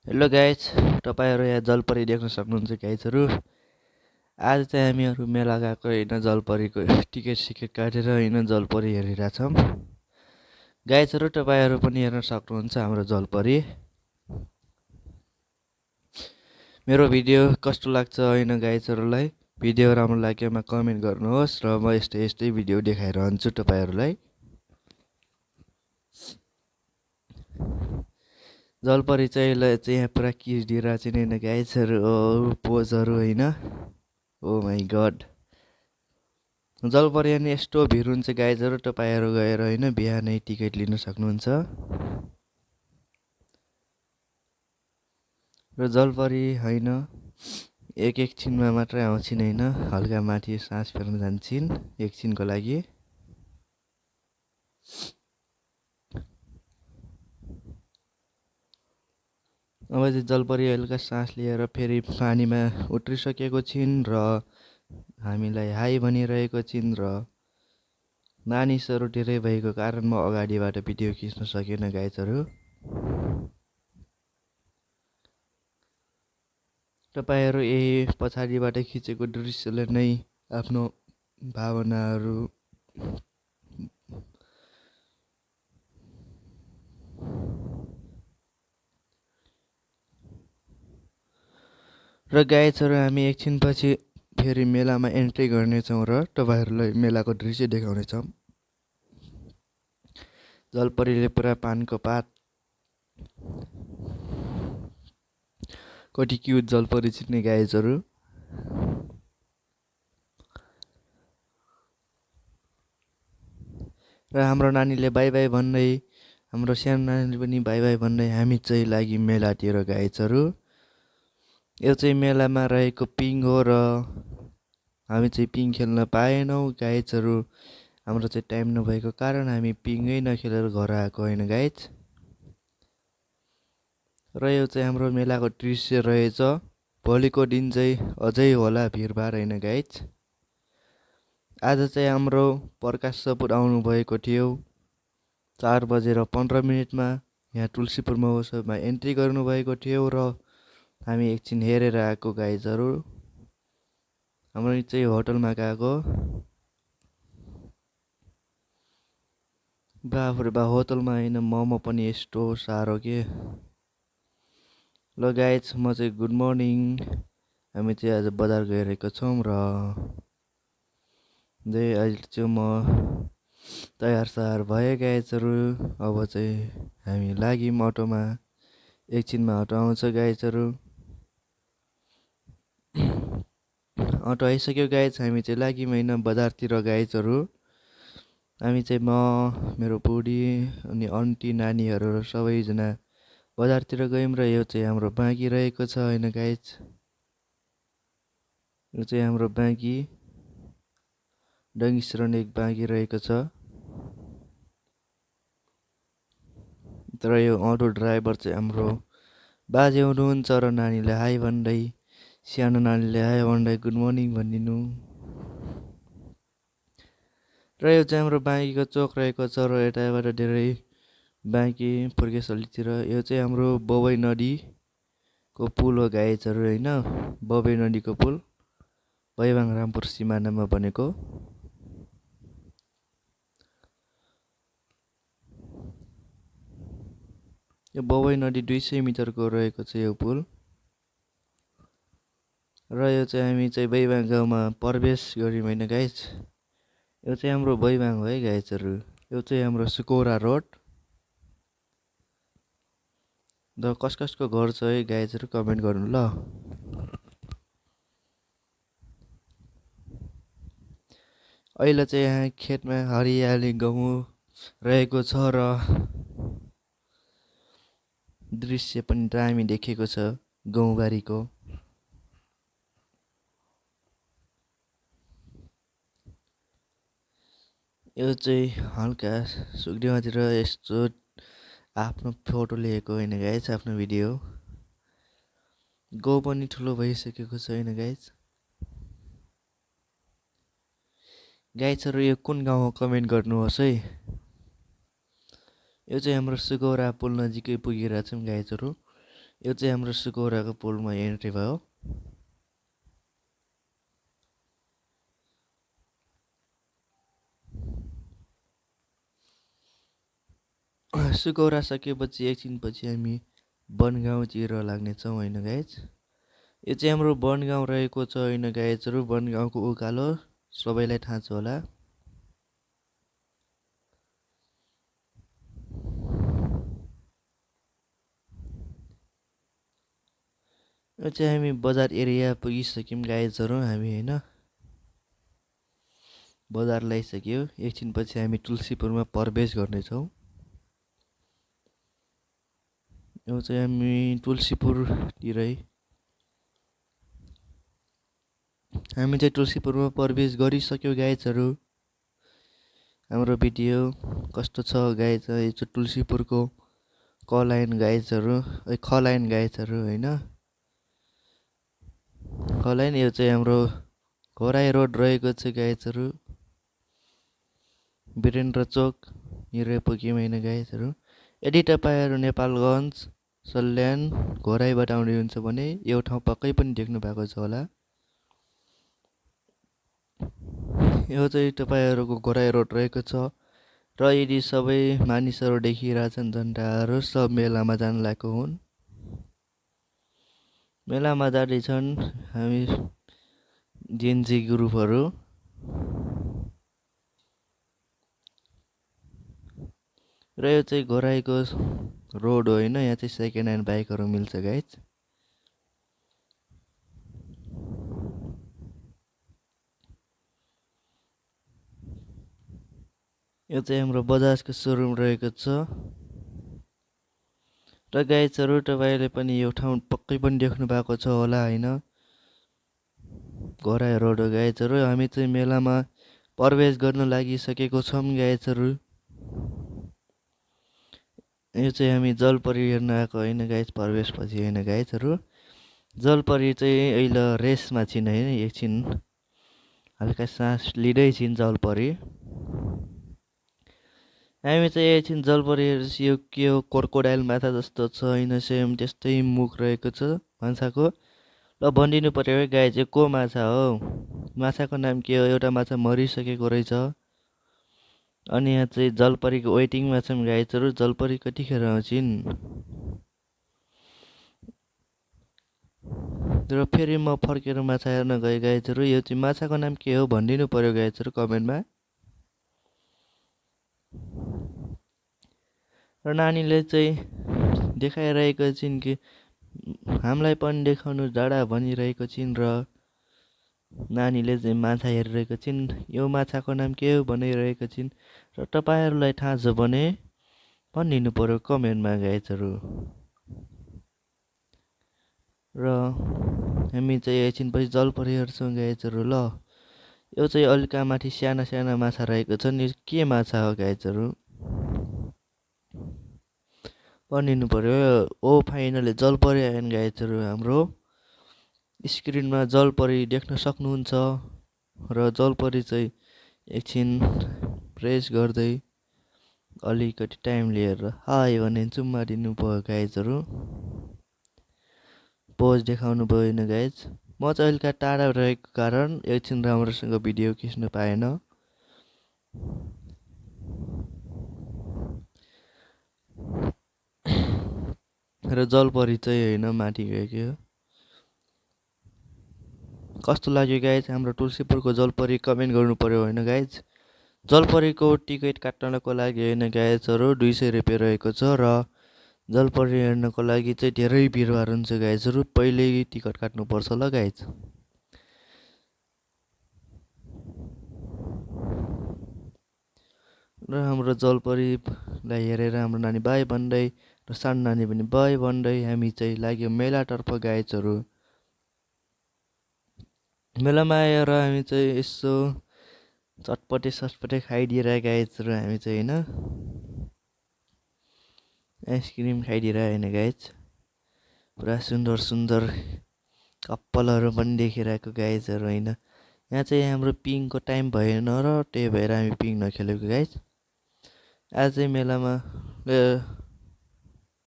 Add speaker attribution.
Speaker 1: Hello guys, तपाईँहरू यहाँ जलपरी देख्न सक्नुहुन्छ गाइजहरू। आज चाहिँ हामीहरू मेला गएको होइन, जलपरीको टिकट सिकेट काटेर होइन जलपरी हेरिरहेछौँ। गाइजहरू तपाईँहरू पनि हेर्न सक्नुहुन्छ हाम्रो जलपरी। मेरो भिडियो कस्तो लाग्छ होइन गाइजहरूलाई, भिडियो राम्रो लागेमा कमेन्ट गर्नुहोस् र म यस्तै भिडियो देखाइरहन्छु तपाईँहरूलाई। जलपरी चाहिँ यहाँ पुरा किरिदिएर चाहिँ होइन गाइजहरू, पोजहरू होइन। ओ माई गड, जलपरी अनि यस्तो भिड हुन्छ गाइजहरू, तपाईँहरू गएर होइन बिहानै टिकट लिन सक्नुहुन्छ। र जलपरी होइन एकछिनमा मात्रै आउँछिन् होइन, हल्का माथि सास फेर्न जान्छन् एकछिनको लागि। अब चाहिँ जलपरी हल्का सास लिएर फेरि पानीमा उत्रिसकेको छिन् र हामीलाई हाई भनिरहेको छिन्। र मानिसहरू धेरै भएको कारण म अगाडिबाट भिडियो खिच्न सकेन गाइजहरू। तपाईँहरू यही पछाडिबाट खिचेको दृश्यले नै आफ्नो भावनाहरू र गाइजहरू हामी एकछिनपछि फेरि मेलामा एन्ट्री गर्नेछौँ र तपाईँहरूलाई मेलाको दृश्य देखाउनेछौँ। जलपरीले पुरा पानको पात, कति क्युट जलपरी छिन् गाइजहरू। र हाम्रो नानीले बाई बाई भन्दै, हाम्रो सानो नानीले पनि बाई बाई भन्दै हामी चाहिँ लागि मेलातिर गाइजहरू। यो चाहिँ मेलामा रहेको पिङ हो र हामी चाहिँ पिङ खेल्न पाएनौँ गाइजहरू। हाम्रो चाहिँ टाइम नभएको कारण हामी पिङै नखेलेर घर आएको होइन गाइज। र यो चाहिँ हाम्रो मेलाको दृश्य रहेछ। भोलिको दिन चाहिँ अझै होला भिडभाड होइन गाइज। आज चाहिँ हाम्रो प्रकाश सपुर आउनुभएको थियो 4:15 यहाँ तुलसीपुर महोत्सवमा एन्ट्री गर्नुभएको थियो र हामी एकछिन हेरेर आएको गाइजहरू। हाम्रो चाहिँ होटलमा गएको, बाफरे बा होटलमा होइन मोमो पनि यस्तो साह्रो के। ल गाइज, म चाहिँ गुड मर्निङ। हामी चाहिँ आज बजार गइरहेको छौँ र अहिले चाहिँ म तयार सयार भए गाइजहरू। अब चाहिँ हामी लाग्यौँ अटोमा, एकछिनमा अटो आउँछ गाइजहरू। अटो आइसक्यो गाइज, हामी चाहिँ लाग्यौँ होइन बजारतिर गाइजहरू। हामी चाहिँ म, मेरो बुढी अनि आन्टी नानीहरू सबैजना बजारतिर गयौँ र यो चाहिँ हाम्रो बाँकी रहेको छ होइन गाइज। यो चाहिँ हाम्रो बाँकी डङ्गिस्रण एक बाँकी रहेको छ। तर यो अटो ड्राइभर चाहिँ हाम्रो बाजे हुनुहुन्छ र नानीले हाई भन्दै, सानो नानीले हाई भन्दै गुड मर्निङ भनिदिनु। र यो चाहिँ हाम्रो बाँकीको चोक रहेको छ र यताबाट धेरै बाँकी पुर्केसलीतिर। यो चाहिँ हाम्रो बबई नदीको पुल हो गाइजहरू होइन, बबई नदीको पुल भैवाङ रामपुर सिमानामा बनेको। यो बबई नदी 200 मिटरको रहेको छ यो पुल। र यो चाहिँ हामी चाहिँ भैवाङ गाउँमा प्रवेश गऱ्यौँ होइन गाइज। यो चाहिँ हाम्रो भैवाङ हो है गाइजहरू। यो चाहिँ हाम्रो सुकौरा रोड। र कसको घर छ है गाइजहरू कमेन्ट गर्नु ल। अहिले चाहिँ यहाँ खेतमा हरियाली गहुँ रहेको छ र दृश्य पनि दामी देखेको छ गाउँबारीको। यो चाहिँ हल्का सुक्दिमातिर यस्तो आफ्नो फोटो लिएको होइन गाइज, आफ्नो भिडियो। गाउँ पनि ठुलो भइसकेको छ होइन गाइज। गाइजहरू यो कुन गाउँ हो कमेन्ट गर्नुहोस् है। यो चाहिँ हाम्रो सुगौरा पुल नजिकै पुगिरहेको छौँ गाइजहरू। यो चाहिँ हाम्रो सुकौराको पुलमा एन्ट्री भयो। सुकौरा सकेपछि एकछिनपछि हामी बनगाउँतिर लाग्नेछौँ होइन गाइज। यो चाहिँ हाम्रो बनगाउँ रहेको छ होइन गाइजहरू। बनगाउँको उकालो सबैलाई थाहा छ होला। यो चाहिँ हामी बजार एरिया पुगिसक्यौँ गाइजहरू हामी होइन। बजार ल्याइसक्यो। एकछिनपछि हामी तुलसीपुरमा प्रवेश गर्नेछौँ। यो चाहिँ हामी तुलसीपुरतिरै हामी चाहिँ तुलसीपुरमा प्रवेश गरिसक्यौँ गाइजहरू। हाम्रो भिडियो कस्तो छ गाइज, यो चाहिँ तुलसीपुरको क लाइन गाइजहरू, ख लाइन गाइजहरू होइन। ख लाइन यो चाहिँ हाम्रो घोराई रोड रहेको छ गाइजहरू। वीरेन्द्र चोक हिँडेर पुग्यौँ होइन गाइजहरू। यदि तपाईँहरू नेपालगञ्ज, सल्यान, घोराईबाट आउने हुन्छ भने यो ठाउँ पक्कै पनि देख्नु भएको छ होला। यो चाहिँ तपाईँहरूको घोराई रोड रहेको छ र यदि सबै मानिसहरू देखिरहेछन् झन्डाहरू सब मेलामा जान लागेको हुन्। मेलामा जाँदैछन् हामी जेन्जी ग्रुपहरू। र यो चाहिँ घोराईको रोड होइन, यहाँ चाहिँ सेकेन्ड ह्यान्ड बाइकहरू मिल्छ गाइज। यो चाहिँ हाम्रो बजाजको सोरुम रहेको छ। र गाइजहरू तपाईँले पनि यो ठाउँ पक्कै पनि देख्नु भएको छ होला होइन। घोराई रोड हो गाइजहरू। हामी चाहिँ मेलामा प्रवेश गर्न लागिसकेको छौँ गाइजहरू। यो चाहिँ हामी जलपरी हेर्न आएको होइन गाइज, प्रवेशपछि होइन गाइजहरू। जलपरी चाहिँ अहिले रेसमा छिन् होइन, एकछिन हल्का सास लिँदै छिन् जलपरी। हामी चाहिँ एकछिन जलपरी हेर्छ। यो के हो, क्रोकोडाइल माछा जस्तो छ होइन, सेम त्यस्तै मुख रहेको छ माछाको। ल भनिदिनु पर्यो है गाइज, यो को माछा हो, माछाको नाम के हो। एउटा माछा मरिसकेको रहेछ। अनि यहाँ चाहिँ जलपरीको वेटिङमा छौँ गाइजहरू। जलपरी कतिखेर आउँछिन्। र फेरि म फर्केर माछा हेर्न गएँ गाइजहरू। यो चाहिँ माछाको नाम के हो भनिदिनु पर्यो गाइजहरू कमेन्टमा। र नानीले चाहिँ देखाइरहेको छिन् कि हामीलाई पनि देखाउनु डाँडा भनिरहेको छिन्। र नानीले चाहिँ माछा हेरिरहेको छिन्, यो माछाको नाम के हो भनिरहेको छिन्। र तपाईँहरूलाई थाहा छ भने भनिदिनु पर्यो कमेन्टमा गाइजहरू। र हामी चाहिँ एकछिनपछि जलपरी हेर्छौँ गाइजहरू। ल यो चाहिँ अलिक माथि साना साना माछा रहेको छन्। यो के माछा हो गाइजहरू भनिदिनु पर्यो। ओ फाइनली जलपरी आएन गाइजहरू। हाम्रो स्क्रिनमा जलपरी देख्न सक्नुहुन्छ। र जलपरी चाहिँ एकछिन प्रेस गर्दै अलिकति टाइम लिएर हाय भने चुम्मा दिनु भयो गाइजहरू। पोज देखाउनु भयो होइन गाइज। म चाहिँ अलिक टाढा रहेको कारण एकछिन राम्रोसँग भिडियो खिच्न पाएन। र जलपरी चाहिँ होइन माथि गएको। कस्तो लाग्यो गाइज हाम्रो तुलसीपुरको जलपरी कमेन्ट गर्नु पर्यो होइन गाइज। जलपरीको टिकट काट्नको लागि होइन गाइजहरू 200 रुपियाँ रहेको छ। र जलपरी हेर्नको लागि चाहिँ धेरै भिडभाड हुन्छ गाइजहरू। पहिल्यै टिकट काट्नुपर्छ ल गाइज। र हाम्रो जलपरीलाई हेरेर हाम्रो नानी बाई भन्दै र सानो नानी पनि बाई भन्दै हामी चाहिँ लाग्यो मेलातर्फ गाइजहरू। मेलामा आएर हामी चाहिँ यसो चटपटे सटपटे खाइदिएर गाइजहरू हामी चाहिँ होइन आइसक्रिम खाइदिएर होइन गाइज। पुरा सुन्दर सुन्दर कप्पलहरू पनि देखिरहेको गाइजहरू होइन। यहाँ चाहिँ हाम्रो पिङको टाइम भएन र त्यही भएर हामी पिङ नखेलेको गाइज। आज चाहिँ मेलामा